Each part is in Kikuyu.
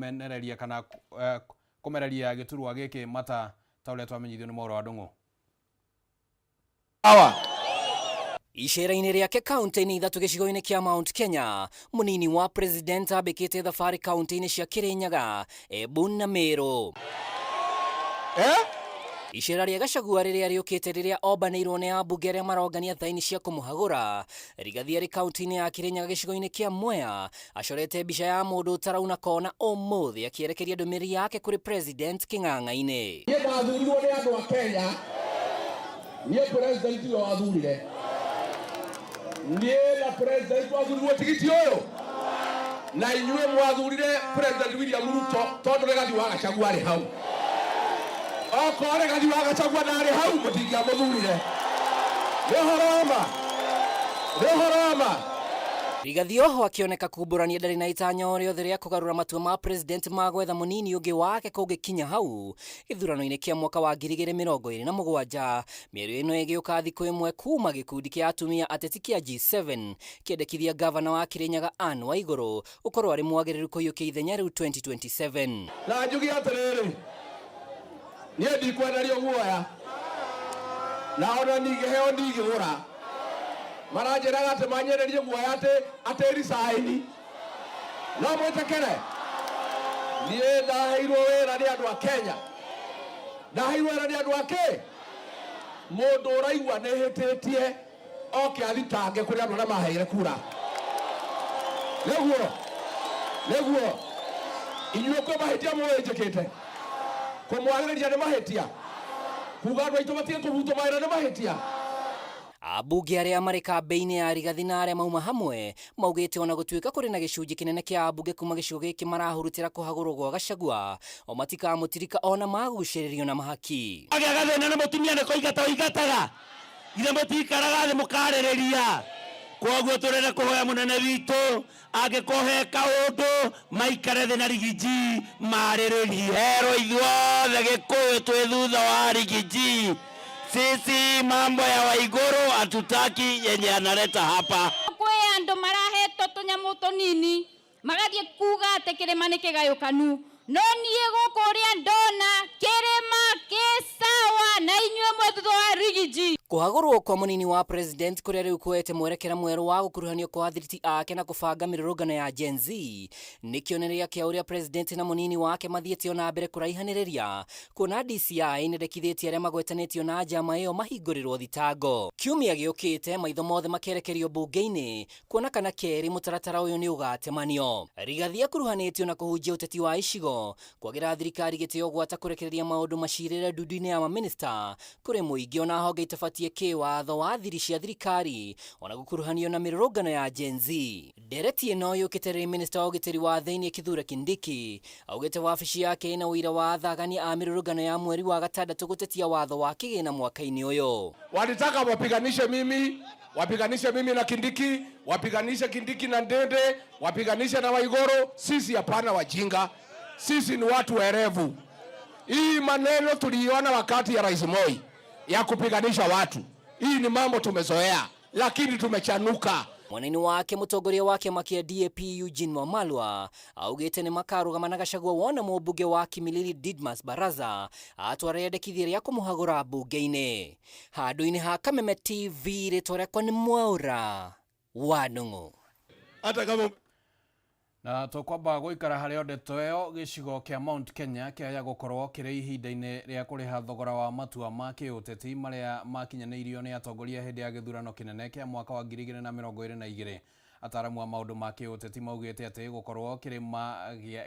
kũmenereria kana kũmereria gĩturwa gĩkĩ mata ta ũrĩa twamenyithio nĩ Mwaũra wa Ndũng'ũ. Awa. Icera-inĩ rĩake kaunti-inĩ ithatũ gĩcigo-inĩ kĩa Mount Kenya, mũnini wa president ambĩkĩte thabarĩ kaunti-inĩ cia Kĩrĩnyaga, Embu na Meru. Eh? Icera rĩa Gachagua rĩrĩa rĩũkĩte rĩrĩa ombanĩirwo nĩ ambunge arĩa marongania thaini cia kũmũhagũra Rigathi arĩ kaunti-inĩ ya Kĩrĩnyaga gĩcigo-inĩ kĩa Mwea acorete mbica ya mũndũ ũtarauna kona ũmũthĩ akĩerekeria ndũmĩrĩri yake kũrĩ president Kĩng'ang'a-inĩ. Niĩ ndathurirwo nĩ andũ a Kenya, niĩ president tiwe wathurire. Niĩ na president twathurirwo tigiti ũyũ na inyuĩ mwathurire President William Ruto tondũ Rigathi wa Gachagua arĩ hau. Okorwo Rigathi wa Gachagua ndarĩ hau mũtingĩamũthurire. Nĩ ũhoro wa ma? Nĩ ũhoro wa ma? Rigathi oho akĩoneka kumbũrania ndarĩ na itanya o rĩothe rĩa kũgarũra matua ma president ma gwetha mũnini ũngĩ wake kũngĩkinya hau gĩthurano-inĩ kĩa mwaka wa 2027. Mĩario ĩno ĩgĩũka thikũ ĩmwe kuma gĩkundi kĩa atumia ateti kĩa G7 kĩendekithia gavana wa Kĩrĩnyaga Anne Waigũrũ gũkorwo arĩ mwagĩrĩru kũiyũkia ithenya rĩu 2027. Na njuge atĩrĩrĩ, niĩ ndikwenderio guoya, na ona ningĩheo ndingĩgũra. Maranjĩraga atĩ manyenderie guoya atĩ atĩ resign. No mwĩtĩkĩre? Niĩ ndaheirwo wĩra nĩ andũ a Kenya. Ndaheirwo wĩra nĩ andũ a kĩ? Mũndũ ũraigua nĩ hĩtĩtie oke athitange kũrĩ andũ arĩa maheire kura. Nĩguo, nĩguo inyuĩ kwĩ mahĩtia mũĩ njĩkĩte? Kũmwarĩrĩria nĩ mahĩtia? Kuga andũ aitũ matige kũbutwo mawĩra nĩ mahĩtia? Ambunge arĩa marĩ kambĩ-inĩ ya Rigathi na arĩa mauma hamwe maugĩte ona gũtuĩka kũrĩ na gĩcunjĩ kĩnene kĩa ambunge kuma gĩcigo gĩkĩ marahurutĩra kũhagũrwo gwa Gachagua, o matikamũtirika ona magucĩrĩrio na mahaki. Agĩa gathĩna na mũtumia nĩ kũingata ũingataga? Githĩ mũtikaraga thĩ mũkarĩrĩria? Kwoguo tũrenda kũhoya mũnene witũ angĩkorwo he kaũndũ maikare thĩ na Rigiji marĩrĩrie. Herwo ithuothe Gĩkũyũ twĩ thutha wa Rigiji. Sisi mambo ya Waiguru hatutaki yenye analeta hapa. Kwĩ andũ marahetwo tũnyamũ tũnini magathiĩ kuga atĩ kĩrĩma nĩ kĩgayũkanu, no niĩ gũkũ ũrĩa ndona kĩrĩma kĩ sawa na inyuĩ mwe thutha wa Rigiji. Kũhagũrwo kwa mũnini wa president kũrĩa rĩu kuoete mwerekera mwerũ wa gũkuruhanio kwa athiriti ake na kũbanga mĩrũrũngano ya Gen Z nĩ kĩonereria kĩa ũrĩa president na mũnini wake mathiĩte ona mbere kũraihanĩrĩria kuona DCI nĩndekithĩtie arĩa magwetanĩtio na njama ĩyo mahingũrĩrwo thitango. Kiumia gĩũkĩte maitho mothe makerekerio mbunge-inĩ kuona kana kerĩ mũtaratara ũyũ nĩ ũgatemanio. Rigathi akuruhanĩtio na kũhunjia ũteti wa icigo, kwagĩra thirikari gĩtĩo gwata kũrekereria maũndũ macirĩre ndundu-inĩ ya mamĩnĩsta kũrĩ mũingĩ ona honge itabatie kĩwatho wa thiri cia thirikari ona gũkuruhanio na mĩrũrũngano ya Gen Z. Ndereti ĩno yũkĩte rĩrĩ minista wa ũgitĩri wa thĩinĩ Kithure Kindiki augĩte wabici yake ĩna ũira wa athagania a mĩrũrũngano ya mweri wa gatandatũ gũtetia watho wa kĩgĩna mwaka-inĩ ũyũ. Walitaka wapiganishe mimi, wapiganishe mimi na Kindiki, wapiganishe Kindiki na Ndende, wapiganishe na Waiguru. Sisi hapana wajinga, sisi ni watu werevu. Hii maneno tuliiona wakati ya Rais Moi ya kupiganisha watu, hii ni mambo tumezoea, lakini tumechanuka. Mwena-inĩ wake mũtongoria wa kĩama kĩa DAP Eugene Wamalwa augĩte nĩ makarũgama na Gachagua wona mũmbunge wa Kimilili Didmas Baraza atwara rĩendekithia rĩa kũmũhagũra mbunge-inĩ. Handũ-inĩ ha Kameme TV rĩtwa rĩakwa nĩ Mwaũra wa Ndung'u. Hata kama Na tũkwamba gũikara harĩ o ndeto ĩyo, gĩcigo kĩa Mount Kenya kĩaya gũkorwo kĩrĩ ihinda-inĩ rĩa kũrĩha thogora wa matua ma kĩũteti marĩa makinyanĩirio nĩ atongoria hĩndĩ ya gĩthurano kĩnene kĩa mwaka wa 2022. Ataramu a maũndũ ma kĩũteti maugĩte atĩ gũkorwo kĩrĩma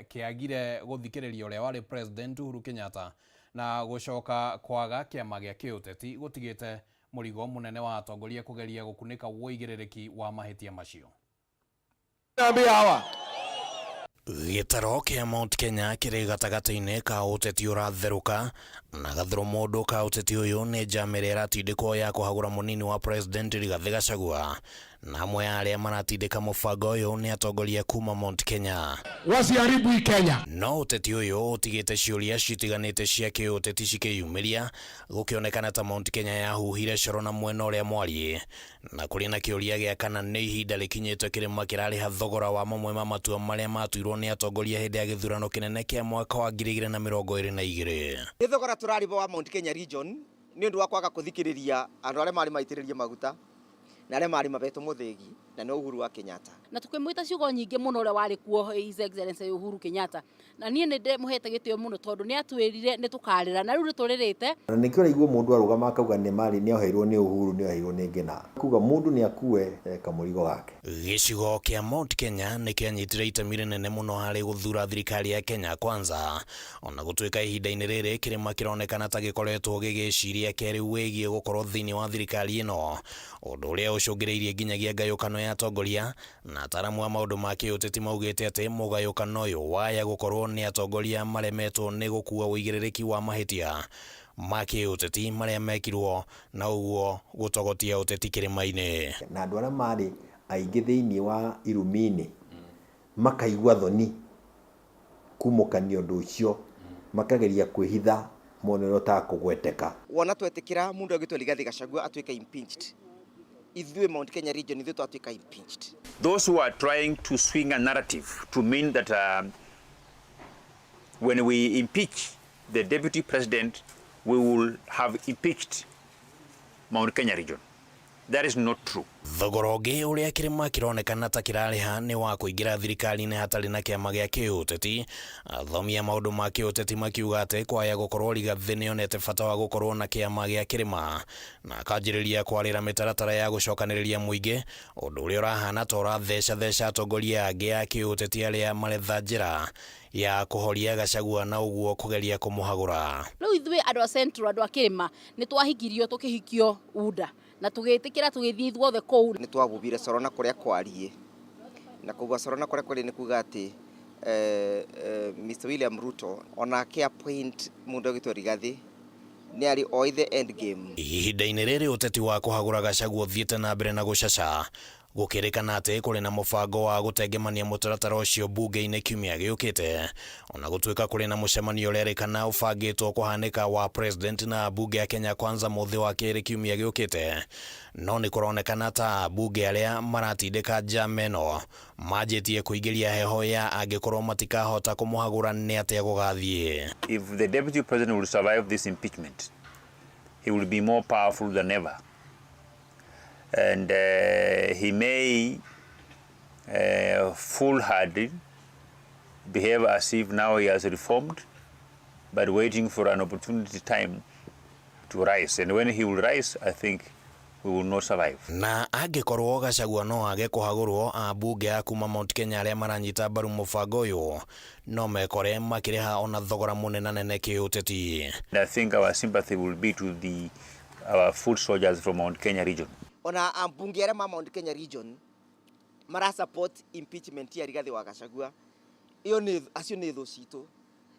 kĩagire gũthikĩrĩria ũrĩa warĩ President Uhuru Kenyatta na gũcoka kwaga kĩama gĩa kĩũteti gũtigĩte mũrigo mũnene wa atongoria kũgeria gũkunĩka ũigĩrĩrĩki wa mahĩtia macio. Ambia hawa. Gĩtaro kĩa Mount Kenya kĩrĩ gatagatĩ-inĩ ka ũteti ũratherũka na gathũrũ mũndũ ka ũteti ũyũ nĩ njama ĩrĩa ĩratindĩkwo ya kũhagũra mũnini wa President Rigathĩ Gachagua. Na amwe a arĩa maratindĩka mũbango ũyũ nĩ atongoria kuma Mount Kenya. Wasiharibu hii Kenya. No ũteti ũyũ ũtigĩte ciũria citiganĩte cia kĩũteti cikĩyumĩria, gũkĩonekana ta Mount Kenya yahuhire coro na mwena ũrĩa mwariĩ, na kũrĩ na kĩũria gĩa kana nĩ ihinda rĩkinyĩte kĩrĩma kĩrarĩha thogora wa mamwe ma matua marĩa matuirwo nĩ atongoria hĩndĩ ya gĩthurano kĩnene kĩa mwaka wa 2022. Nĩ thogora tũrarĩba wa Mount Kenya region nĩ ũndũ wa kwaga kũthikĩrĩria andũ arĩa marĩ maitĩrĩrie maguta na arĩa marĩ mabetwo mũthĩgi na nĩ Uhuru wa Kenyatta. Na tukimwita ciugo nyingĩ mũno ũrĩa warĩ kuo His Excellency Uhuru Kenyatta, na niĩ nĩ ndĩmũhete gĩtĩo mũno tondũ nĩ atwĩrire nĩ tũkarĩra na rĩu nĩ tũrĩrĩte. Na nĩkĩo ũraigua mũndũ arũgama akauga nĩ marĩ nĩ oheirwo nĩ Uhuru, nĩ oheirwo nĩ Ngina, kuga mũndũ nĩ akue kamũrigo gake. Gĩcigo kĩa Mount Kenya nĩ kĩanyitire itemi rĩnene mũno harĩ gũthura thirikari ya Kenya Kwanza, ona gũtuĩka ihinda-inĩ rĩrĩ kĩrĩma kĩronekana ta gĩkoretwo gĩgĩciria kerĩ wĩgiĩ gũkorwo thĩinĩ wa thirikari ĩno, ũndũ ũrĩa ũcũngĩrĩirie nginyagia ngayũkano ya atongoria. Na ataaramu a maũndũ ma kĩũteti maugĩte atĩ mũgayũkano ũyũ waya gũkorwo nĩ atongoria maremetwo nĩ gũkua ũigĩrĩrĩki wa mahĩtia ma kĩũteti marĩa mekirwo na ũguo gũtogotia ũteti kĩrĩma-inĩ. Na andũ arĩa marĩ aingĩ thĩinĩ wa irumi-inĩ makaigua thoni kumũkania ũndũ ũcio, makageria kwĩhitha mone ũrĩa ũtakũgweteka. Wona twetĩkĩra mũndũ agĩtwo Rigathi Gachagua atuĩke impeached, ithuĩ Mount Kenya region ithuĩ twatuĩka impeached. Those who are trying to swing a narrative to mean that when we impeach the deputy president, we will have impeached Mount Kenya region. That is not true. Thogora ũngĩ ũrĩa kĩrĩma kĩronekana ta kĩrarĩha nĩ wa kũingĩra thirikari-inĩ hatarĩ na kĩama gĩa kĩũteti. Athomi a maũndũ ma kĩũteti makiuga atĩ kwaya gũkorwo Rigathi nĩonete bata wa gũkorwo na kĩama gĩa kĩrĩma na akanjĩrĩria kwarĩra mĩtaratara ya gũcokanĩrĩria mũingĩ, ũndũ ũrĩa ũrahana ta ũrathecatheca atongoria angĩ a kĩũteti arĩa maretha njĩra ya kũhoria Gachagua na ũguo kũgeria kũmũhagũra. Rĩu ithuĩ andũ a Central, andũ a kĩrĩma nĩ twahikirio tũkĩhikio UDA na tũgĩtĩkĩra tũgĩthiĩ ithuothe kũu. Nĩ twabubire coro na kũrĩa kwariĩ, na kũbua coro na kũrĩa kwariĩ nĩ kuga atĩ Mr William Ruto onake appoint mũndũ ũgĩtwo Rigathi nĩ arĩ oi the end game. Ihinda-inĩ rĩrĩ ũteti wa kũhagũra Gachagua ũthiĩte na mbere na gũcaca, gũkĩrĩkana atĩ kũrĩ na mũbango wa gũtengemania mũtaratara ũcio mbunge-inĩ kiumia gĩũkĩte, ona gũtuĩka kũrĩ na mũcemanio ũrerĩkana ũbangĩtwo kũhanĩka wa president na mbunge ya Kenya Kwanza mũthĩ wa kerĩ kiumia gĩũkĩte. No nĩ kũronekana ta mbunge arĩa maratindĩka njama ĩno manjĩtie kũingĩria heho ya angĩkorwo matikahota kũmũhagũra nĩ atĩa gũgathiĩ. If the deputy president will survive this impeachment, he will be more powerful than ever. And he may foolhardy behave as if now he has reformed, but waiting for an opportunity time to rise. And when he will rise, I think we will not survive. Na angĩkorwo Gachagua no age kũhagũrwo, ambunge a kuma Mount Kenya arĩa maranyita mbaru mũbango ũyũ no mekore makĩrĩha ona thogora mũnenanene kĩũteti. And I think our sympathy will be to our foot soldiers from Mount Kenya region. Ona ambunge arĩa ma Mount Kenya region mara support impeachment ya Rigathi wa Gachagua, iyo nĩ acio nĩ thũ citũ,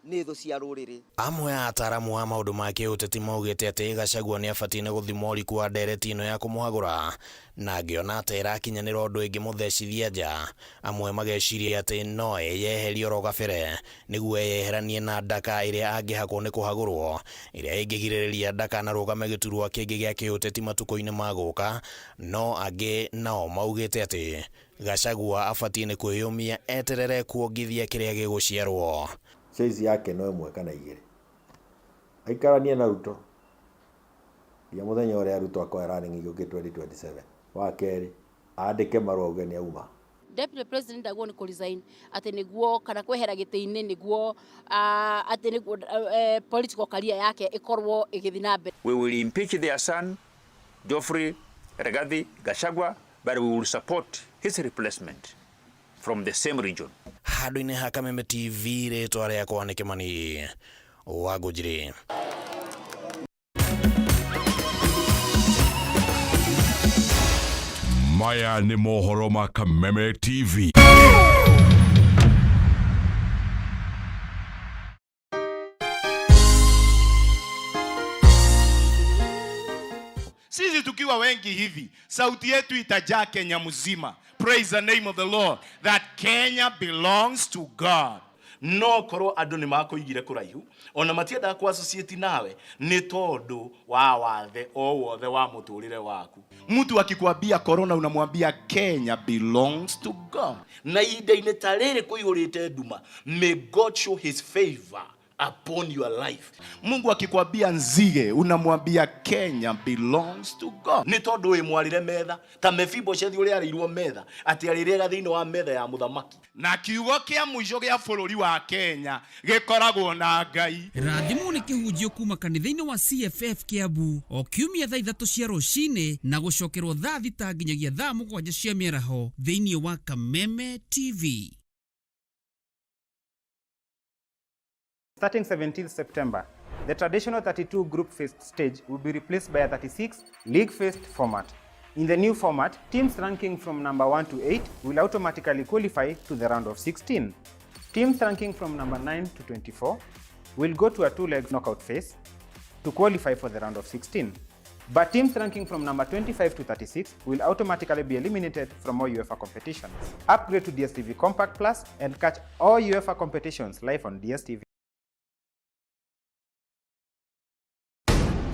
nĩ thũ cia rũrĩrĩ. Amwe a ataaramu a maũndũ ma kĩũteti maugĩte atĩ Gachagua nĩ abatiĩ nĩ gũthima ũriku wa ndereti ĩno ya kũmũhagũra, na angĩona atĩ ĩrakinyanĩra ũndũ ĩngĩmũthecithia nja. Amwe mageciria atĩ no eyeherie oro gabere nĩguo eyeheranie na ndaka ĩrĩa angĩhakwo nĩ kũhagũrwo, ĩrĩa ĩngĩgirĩrĩria ndakanarũgame gĩturwa kĩngĩ gĩa kĩũteti matukũ-inĩ ma gũka. No angĩ nao maugĩte atĩ Gachagua abatiĩ nĩ kwĩyũmia eterere kuongithia kĩrĩa gĩgũciarwo. Choice yake no ĩmwe kana igĩrĩ, aikaranie na Ruto nginya mũthenya ũrĩa Ruto akoya running gĩũkĩ 2027. Wa kerĩ andĩke marũa auge nĩ auma. Deputy President ndagwo nĩ kũ-resign atĩ nĩguo kana kwehera gĩtĩ-inĩ nĩguo atĩ nĩguo political career yake ĩkorwo ĩgĩthiĩ na mbere. We will impeach their son Geoffrey Rigathi Gachagua, but we will support his replacement from the same region. Handũ-inĩ ha Kameme TV, rĩtwa rĩakwa nĩ Kĩmani wa Ngũnjiri. Maya nĩ mohoro ma Kameme TV. Sisi Sisi tukiwa wengi hivi, sauti yetu itajaa Kenya mzima. Praise the name of the Lord that Kenya belongs to God. No korwo andu ni makuigire kuraihu ona matiendaga ku associate nawe ni tondu wa wathe o wothe wa muturire waku. Mtu akikwambia corona unamwambia Kenya belongs to God. Na ihinda-inĩ ta rĩrĩ kũihũrĩte nduma, may God show his favor upon your life. Mungu akikwambia nzige unamwambia Kenya belongs to God. Nĩ tondũ wĩ mwarĩre metha ta Mefiboshethi ũrĩa arĩirwo metha atĩ arĩrĩaga thĩinĩ wa metha ya mũthamaki. Na kiugo kĩa mũico gĩa bũrũri wa Kenya gĩkoragwo na Ngai. Rathimwo nĩ kĩhunjio kuma kanitha-inĩ wa CFF Kiambu o kiumia thaa 3 cia rũcinĩ na gũcokerwo thaa 6 nginyagia thaa 7 cia mĩaraho thĩinĩ wa Kameme TV. Starting 17th September, the traditional 32 group phase stage will be replaced by a 36 league phased format. In the new format, teams ranking from number 1 to 8 will automatically qualify to the round of 16. Teams ranking from number 9 to 24 will go to a two-leg knockout phase to qualify for the round of 16. But teams ranking from number 25 to 36 will automatically be eliminated from all UEFA competitions. Upgrade to DStv Compact Plus and catch all UEFA competitions live on DStv.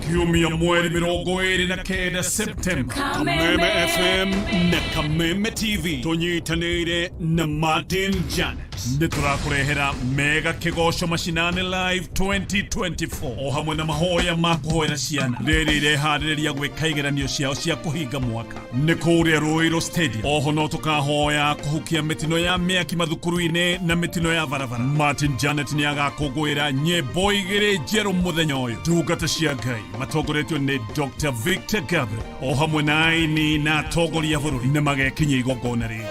Kiumia mweri 29 Septemba, Kameme FM na Kameme TV tunyitanĩire na Martin Janet nĩ tũrakũrehera mega kĩgoco macinani live 2024 o hamwe na mahoya ma kũhoera ciana rĩrĩ ireharĩrĩria gwĩka igeranio ciao cia kũhinga mwaka nĩ kũrĩa Ruiru Stadium. Oho no tũkahoya kũhukia mĩtino ya mĩaki mathukuru-inĩ na mĩtino ya barabara. Martin Janet nĩ agakũngũĩra nyĩmbo igĩrĩ njerũ mũthenya ũyũ. Ndungata cia Ngai matongoretio nĩ Dr. Victor Gabriel o hamwe na aini na atongoria a bũrũri nĩ magekinyia igongona rĩrĩ.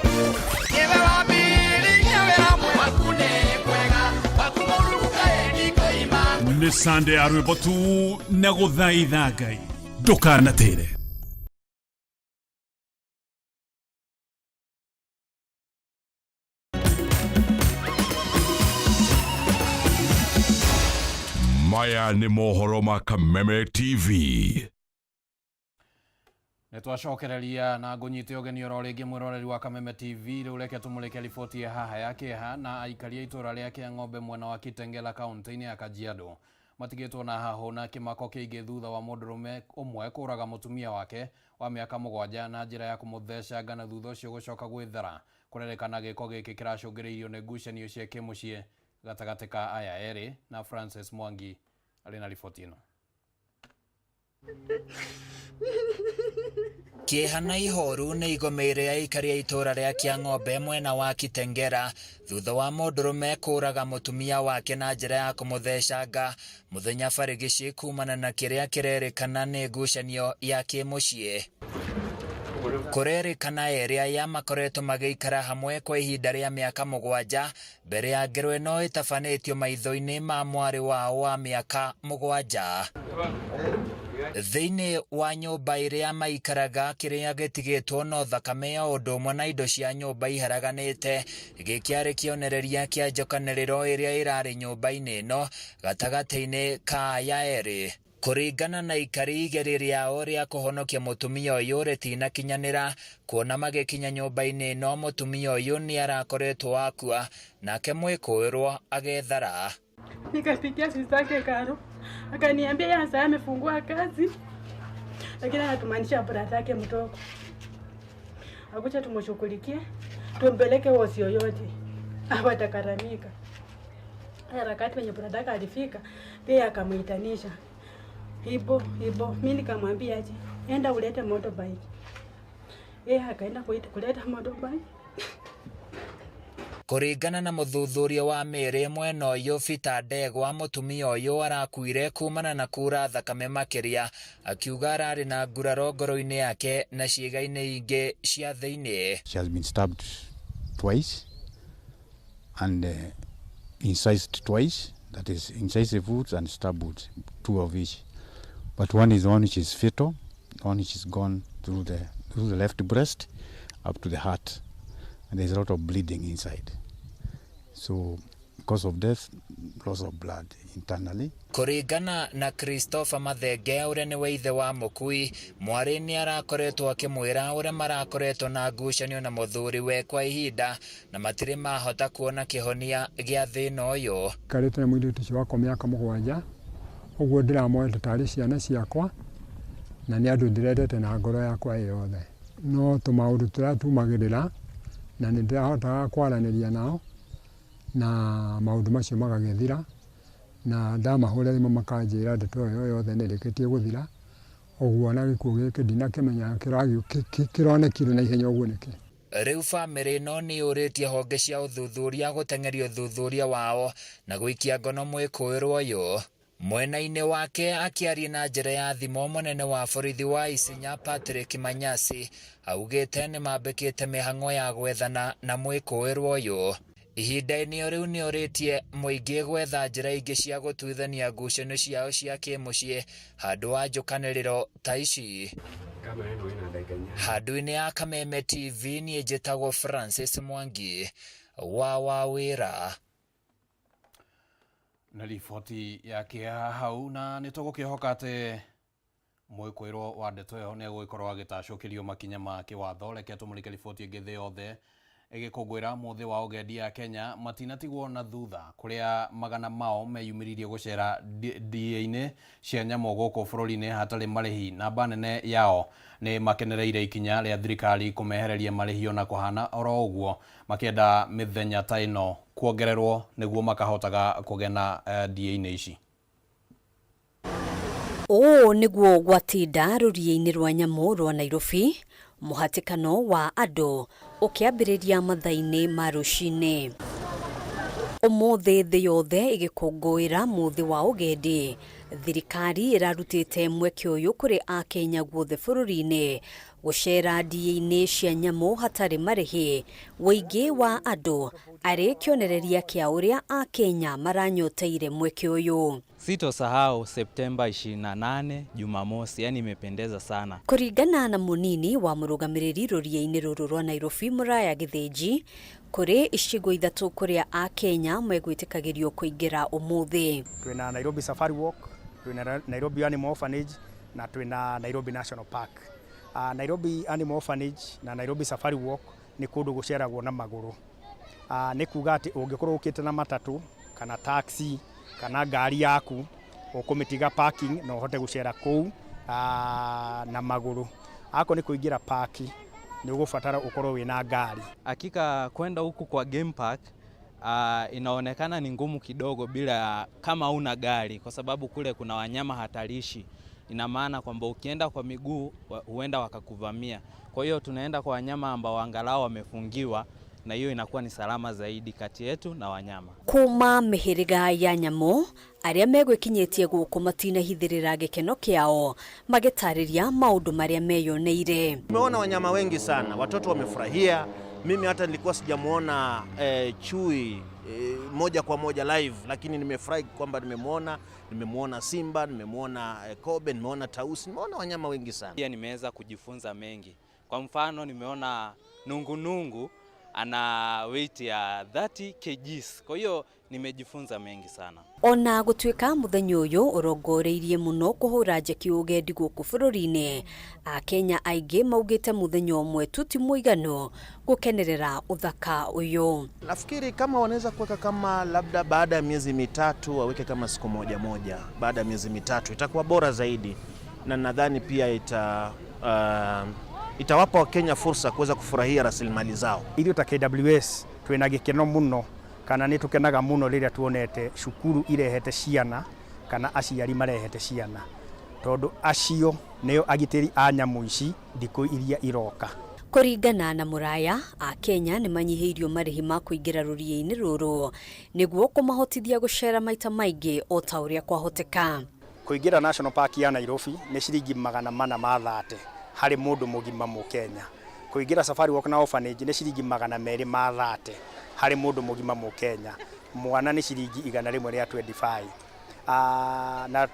Nĩ Sunday ya rwĩmbo tu na gũthaitha Ngai ndũkanatĩre. Maya nĩ mohoro ma Kameme TV. Nĩ twacokereria na ngũnyite ũgeni oro rĩngĩ mwĩroreri wa Kameme TV. Rĩu reke tũmũrĩke riboti ya haha ya kĩeha na aikari a itũra rĩa Kĩang'ombe mwena wa Kitengela kaunti-inĩ ya Kajiado matigĩtwo na hahũ na kĩmako kĩingĩ thutha wa mũndũrũme ũmwe kũraga mũtumia wake wa mĩaka 7 na njĩra ya kũmũthecanga na thutha ũcio gũcoka gwĩthara. Kũrerĩkana gĩko gĩkĩ kĩracũngĩrĩirio nĩ ngucanio cia kĩmũciĩ gatagatĩ ka aya erĩ. Na Francis Mwangi arĩ na riboti ĩno. Kĩeha na ihoru nĩ igomeire aikari a itũra rĩa Kĩang'ombe mwena wa Kitengera thutha wa mũndũrũme kũraga mũtumia wake na njĩra ya kũmũthecanga mũthenya barigici kumana na kĩrĩa kĩrerĩkana nĩ ngucanio ya kĩmũciĩ. Kũrerĩkana erĩ aya makoretwo magĩikara hamwe kwa ihinda rĩa mĩaka 7 mbere ya ngero ĩno ĩtabanĩtio maitho-inĩ ma mwarĩ wao wa mĩaka 7. Thĩinĩ wa nyũmba ĩrĩa maikaraga kĩrĩa gĩtigĩtwo no thakame ya ũndũ ũmwe na indo cia nyũmba iharaganĩte gĩkĩarĩ kĩonereria kĩa njokanĩrĩro ĩrĩa ĩrarĩ nyũmba-inĩ ĩno gatagatĩ-inĩ ka aya erĩ. Kũringana na ikari igerio rĩao rĩa kũhonokia mũtumia ũyũ rĩtinakinyanĩra kuona magĩkinya nyũmba-inĩ ĩno mũtumia ũyũ nĩ arakoretwo akua nake mwĩkũĩrwo agethara. Nikapigia sister Karo akaniambia yeye sasa amefungua kazi lakini anatumanisha brother yake mdogo akucha tumshughulikie tumpeleke hosi yoyote hawatakaramika. Harakati wenye brother yake alifika pia akamuitanisha hibo hibo. Mimi nikamwambia aje enda ulete motorbike, yeye akaenda kuleta motorbike. Kũringana na mũthuthuria wa mĩĩrĩ mwena ũyũ Peter Ndegwa, mũtumia ũyũ arakuire kumana na kura thakame makĩria, akiuga ararĩ na nguraro ngoro-inĩ yake na ciĩga-inĩ ingĩ cia thĩinĩ. She has been stabbed twice and incised twice, that is incisive wounds and stab wounds, two of each. But one is one which is fatal, one which is gone through the left breast up to the heart. And there's a lot of bleeding inside. So Cause of death, loss of blood internally. Kũringana na Christopher Mathenge ũrĩa nĩwe ithe wa mũkui, mwarĩ nĩ arakoretwo akĩmwĩra ũrĩa marakoretwo na ngucanio na mũthuriwe kwa ihinda na matirĩ mahota kuona kĩhonia gĩa thĩna ũyũ. Njikarĩte na mũirĩtu ũcio wakwa mĩaka mũgwanja, ũguo ndĩramoete tarĩ ciana ciakwa, na nĩ andũ ndĩrendete na ngoro yakwa ĩ yothe. No tũmaũndũ tũrĩa tumagĩrĩra, na nĩ ndĩrahotaga kwaranĩria nao, na maũndũ macio magagĩthira, na ndamahũrĩra thimũ makanjĩra ndeto ĩyo yothe nĩ ĩrĩkĩtie gũthira, ũguo ona gĩkuũ gĩkĩ ndinakĩmenya kĩronekire na ihenya ũguo nĩkĩ. Rĩu bamĩrĩ ĩno nĩ yũrĩtie honge cia ũthuthuria gũteng'eria ũthuthuria wao na gũikia ngono mwĩkũĩrwo ũyũ. Mwena-inĩ wake akĩaria na njĩra ya thimũ mũnene wa borithi wa Isinya Patrick Manyasi augĩte nĩmambĩkĩte mĩhang'o ya gwethana na mwĩkũĩrwo ũyũ. Ihinda-inĩ o rĩu nĩorĩtie mũingĩ gwetha njĩra ingĩ cia gũtuithania ngucanio ciao cia kĩmũciĩ handũ wa njũkanĩrĩro ta ici. Handũ-inĩ ya Kameme TV niĩ njĩtagwo Francis Mwangi wa Wawĩra. Na riboti ya kĩeha hau, na nĩ tũgũkĩhoka atĩ mwĩkũĩrwo wa ndeto ĩyo nĩ egũgĩkorwo agĩtacũkĩrio makinya ma kĩwatho. Reke tũmũrĩke riboti ĩngĩ. Thĩ yothe ĩgĩkũngũĩra mũthĩ wa ũgendi ya Kenya matinatigwo na thutha, kũrĩa magana mao meyumĩririe gũcera ndia-inĩ cia nyamũ gũkũ bũrũri-inĩ hatarĩ marĩhi. Namba nene yao nĩ makenereire ikinya rĩa thirikari kũmehereria marĩhi, ona kũhana oro ũguo makĩenda mĩthenya ta ĩno kuongererwo nĩguo makahotaga kũgena ndia-inĩ ici. Ũũ nĩguo gwatinda rũriĩ-inĩ rwa nyamũ rwa Nairobi, mũhatĩkano wa andũ ũkĩambĩrĩria mathaa-inĩ ma rũcinĩ. Ũmũthĩ thĩ yothe ĩgĩkũngũĩra mũthĩ wa ũgendi, thirikari ĩrarutĩte mweke ũyũ kũrĩ akenya guothe bũrũri-inĩ gũcera ndia-inĩ cia nyamũ hatarĩ marĩhi. Ũingĩ wa andũ arĩ kĩonereria kĩa ũrĩa akenya maranyoteire mweke ũyũ. Sitosahau Septemba 28 Jumamosi, yani imependeza sana. Kũringana na mũnini wa mũrũgamĩrĩri rũriĩ-inĩ rũrũ rwa Nairobi Mũraya Gĩthĩnji, kũrĩ icigo ithatũ kũrĩa akenya megwĩtĩkagĩrio kũingĩra ũmũthĩ. Twĩna Nairobi Safari Walk, twĩna Nairobi Animal Orphanage na twĩna Nairobi National Park. Nairobi Animal Orphanage na Nairobi Safari Walk nĩ kũndũ gũceragwo na magũrũ. Nĩ kuga atĩ ũngĩkorwo ũkĩte na matatũ kana taxi kana ngari yaku, ũkũmĩtiga parking na ũhote gũcera kũu na magũrũ. Akorwo nĩ kũingĩra park nĩ ũgũbatara ũkorwo wĩna ngari. Hakika kwenda huku kwa game park inaonekana ni ngumu kidogo bila kama una gari, kwa sababu kule kuna wanyama hatarishi. Ina maana kwamba ukienda kwa miguu huenda wakakuvamia. Kwa hiyo tunaenda kwa wanyama ambao angalau wamefungiwa, na hiyo inakuwa ni salama zaidi kati yetu na wanyama. Kuma mĩhĩrĩga ya nyamũ arĩa megwĩkinyĩtie gũkũ matinahithĩrĩra gĩkeno kĩao magĩtarĩria maũndũ marĩa meyoneire. Tumeona wanyama wengi sana, watoto wamefurahia. Mimi hata nilikuwa sijamuona chui moja kwa moja live, lakini nimefurahi kwamba nimemuona. Nimemuona simba, nimemuona kobe, nimeona tausi, nimeona wanyama wengi sana. Pia nimeweza kujifunza mengi. Kwa mfano nimeona nungunungu ana weight ya 30 kgs. Kwa hiyo nimejifunza mengi sana. Ona gũtuĩka mũthenya ũyũ ũrongoreirie mũno kũhũra njeki ũgendi gũkũ bũrũri-inĩ, akenya aingĩ maugĩte mũthenya ũmwe tu ti mũiganu gũkenerera ũthaka ũyũ. Nafikiri kama wanaweza kuweka kama labda baada ya miezi mitatu waweke kama siku moja moja, baada ya miezi mitatu itakuwa bora zaidi, na nadhani pia itawapa Wakenya fursa kuweza kufurahia rasilimali zao. Ithuĩ ta KWS twĩna gĩkeno mũno kana nĩ tũkenaga mũno rĩrĩa tuonete cukuru irehete ciana kana aciari marehete ciana, tondũ acio nĩo agitĩri a nyamũ ici thikũ iria iroka. Kũringana na Mũraya, akenya nĩ manyihĩirio marĩhi ma kũingĩra rũriĩ-inĩ rũrũ nĩguo kũmahotithia gũcera maita maingĩ o ta ũrĩa kwahoteka. Kũingĩra National Park ya Nairobi nĩ ciringi magana mana ma thate harĩ mũndũ mũgima mũkenya. Kũingĩra Safari Walk na Orphanage nĩ ciringi magana merĩ ma thate harĩ mũndũ mũgima mũkenya. Mwana nĩ ciringi igana rĩmwe rĩa 25. Na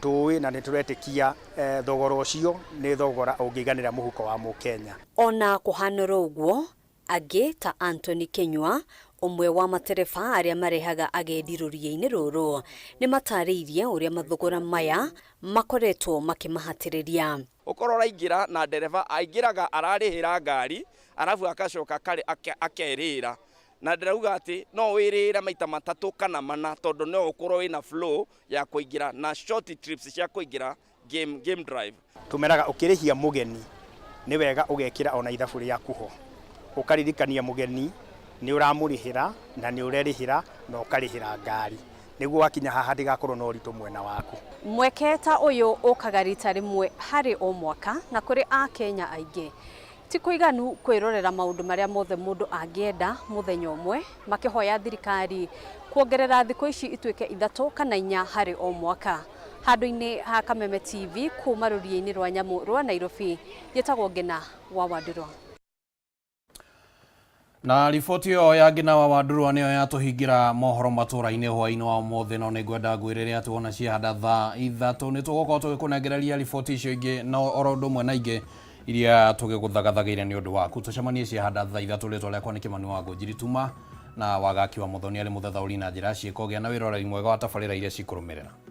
tũĩ na nĩ tũretĩkia thogora ũcio nĩ thogora ũngĩiganĩra mũhuko wa mũkenya. Ona kũhana ũguo, angĩ ta Anthony Kenywa Ũmwe wa matereba arĩa marehaga agendi rũriĩ-inĩ rũrũ nĩ matarĩirie ũrĩa mathogora maya makoretwo makĩmahatĩrĩria. Ũkorwo ũraingĩra na ndereba aingĩraga ararĩhĩra ngari arabu agacoka akerĩra na ndĩrauga atĩ no wĩrĩre maita matatũ kana mana tondũ no ũkorwo wĩna flow ya kũingĩra na short trips cia kũingĩra game drive. Tũmeraga ũkĩrĩhia mũgeni nĩ wega ũgekĩra ona ithabu rĩaku ho, ũkaririkania mũgeni nĩ ũramũrĩhĩra na nĩ ũrerĩhĩra na ũkarĩhĩra ngari nĩguo wakinya haha ndĩgakorwo na ũritũ mwena waku. Mweke ta ũyũ ũkaga rita rĩmwe harĩ o mwaka na kũrĩ Akenya aingĩ ti kũiganu kwĩrorera maũndũ marĩa mothe mũndũ angĩenda mũthenya ũmwe, makĩhoya thirikari kuongerera thikũ ici ituĩke 3 kana 4 harĩ o mwaka. Handũ-inĩ ha Kameme TV kuma rũriĩ-inĩ rwa nyamũ rwa Nairobi, njĩtagwo Ngina wa Wandurwa. Na riboti ĩyo ya Ngina wa Wandurwa nĩyo yatũhingĩra mohoro matũra-inĩ hwaĩ-inĩ wa ũmũthĩ, no nĩngwenda ngwĩrĩre atĩ wona ciahanda thaa 3 nĩ tũgũkorwo tũgĩkũnengereria riboti icio ingĩ na oro ũndũ ũmwe na ingĩ iria tũgĩgũthagathagĩire nĩ ũndũ waku. Tũcemanie ciahanda thaa 3. Rĩtwa rĩakwa nĩ Kĩmani wa Ngũnjiri Tuma, na Wagaki wa Mũthoni arĩ mũthathaũri na njĩra ciĩko. Gĩa na wĩroreri mwega wa tabarĩra iria cikũrũmĩrĩra.